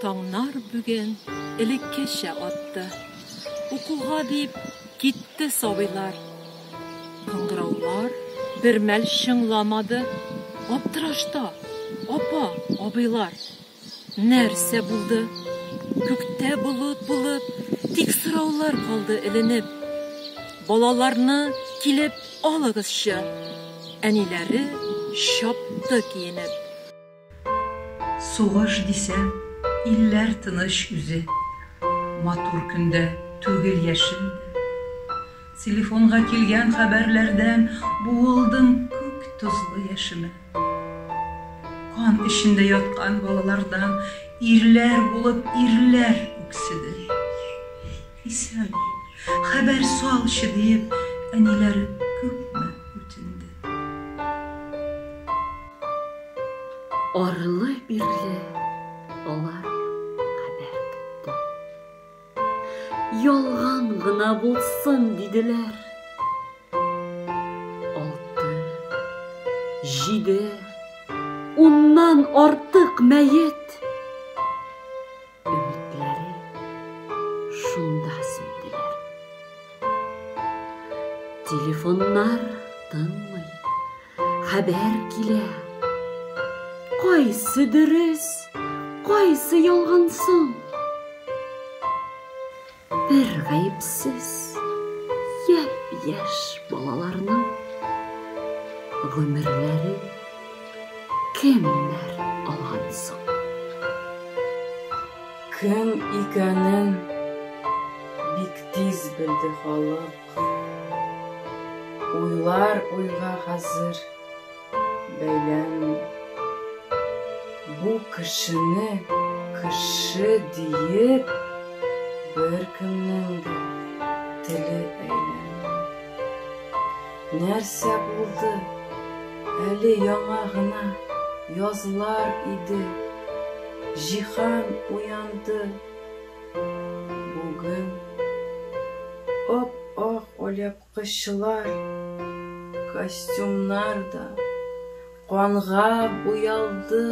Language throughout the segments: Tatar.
Таңнар бүген элеккечә атты. Укуга дип китте сабыйлар. Кыңгыраулар бер мәл чыңламады. Аптырашта апа, абыйлар. Нәрсә булды? Күктә болыт булып, тик сораулар калды эленеп. Балаларны килеп алыгызчы. Әниләре чапты киенеп. Сугыш дисәң, илләр тыныч үзе. Матур көндә түгел яшен дә. Телефонга килгән хәбәрләрдән буылдым күк тозлы яшемә. Кан эчендә яткан балалардан ирләр булып ирләр үкседе. Исән бул, хәбәр салчы диеп, әниләре күпме үтенде. Арлы-бирле алар хәбәр көтте. Ялган гына булсын, диделәр. Алты, җиде, уннан артык мәет. Өметләре шунда сүнделәр. Телефоннар тынмый, хәбәр килә. Кайсы дөрес, кайсы ялган соң? Бер гаепсез япь-яшь балаларның гомерләрен кемнәр алган соң? Кем икәнен бик тиз белде халык. Уйлар уйга хәзер бәйләнми. Бу кешене кеше диеп беркемнең дә теле әйләнми. Нәрсә булды? Әле яңа гына язлар иде. Җиһан уянды. Бүген ап-ак алъяпкычлар, костюмнар да канга буялды.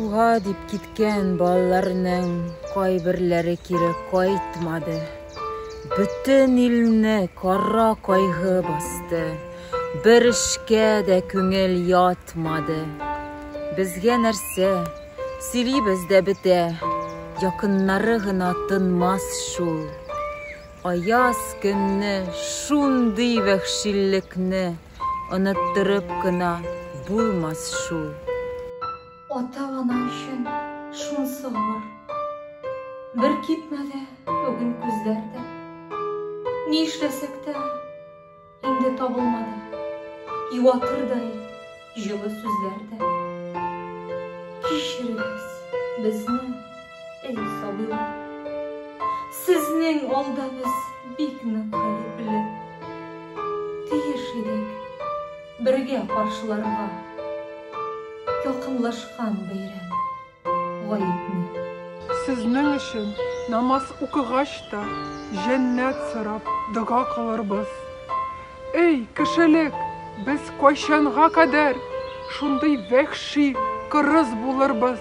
Укуга дип киткән балаларның кайберләре кире кайтмады. Бөтен илне кара кайгы басты. Бер эшкә дә күңел ятмады. Безгә нәрсә, сөйлибез дә бетә. Якыннары гына тынмас шул. Аяз көнне шундый вәхшиллекне оныттырып кына булмас шул. Ата-ана өчен шунсы авыр. Бер кипмәде бүген күзләр дә. Ни эшләсәк тә, инде табылмады. Юатырдай җылы сүзләр дә. Кичерегез безне, әй сабыйлар. Сезнең алда без бик нык гаепле. Тиеш идек бергә каршыларга якынлашкан бәйрәм гаетне. Сезнең өчен намаз укыгач та, җәннәт сорап дога кылырбыз. Эй, кешелек, без кайчанга кадәр шундый вәхши, кырыс булырбыз?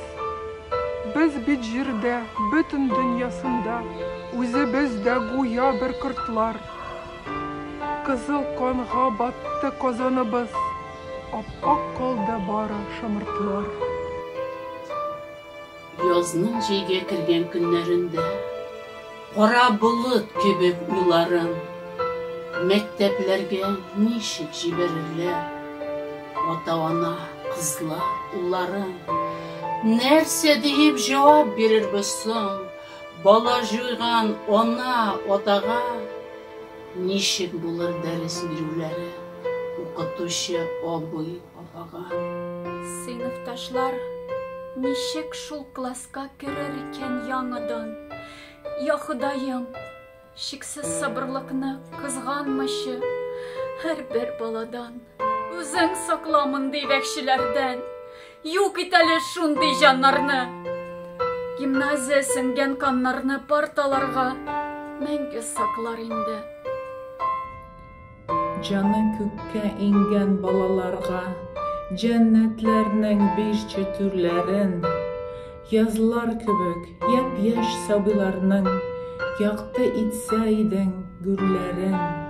Без бит җирдә, бөтен дөньясында үзебез дә гүя бер кортлар. Кызыл канга батты Казаныбыз, ап-ак калды бары шомыртлар. Язның җәйгә кергән көннәрендә кара болыт кебек уйларым. Мәктәпләргә ничек җибәрерләр ата-ана, кызлар, улларын? Нәрсә диеп җавап бирербез соң бала җуйган ана, атага? Ничек булыр дәрес бирүләре укытучы абый, апага? Сыйныфташлар ничек шул класска керер икән яңадан? Я Ходаем, чиксез сабырлыкны кызганмачы һәрбер баладан. Үзең сакла мондый вәхшиләрдән. Юк ит әле шундый җаннарны. Гимназия сеңгән каннарны парталарга мәңге саклар инде. Җаны күккә иңгән балаларга Җәннәтләрнең бишче түрләрен, Язлар кебек япь-яшь сабыйларның Якты итсә идең гүрләрен.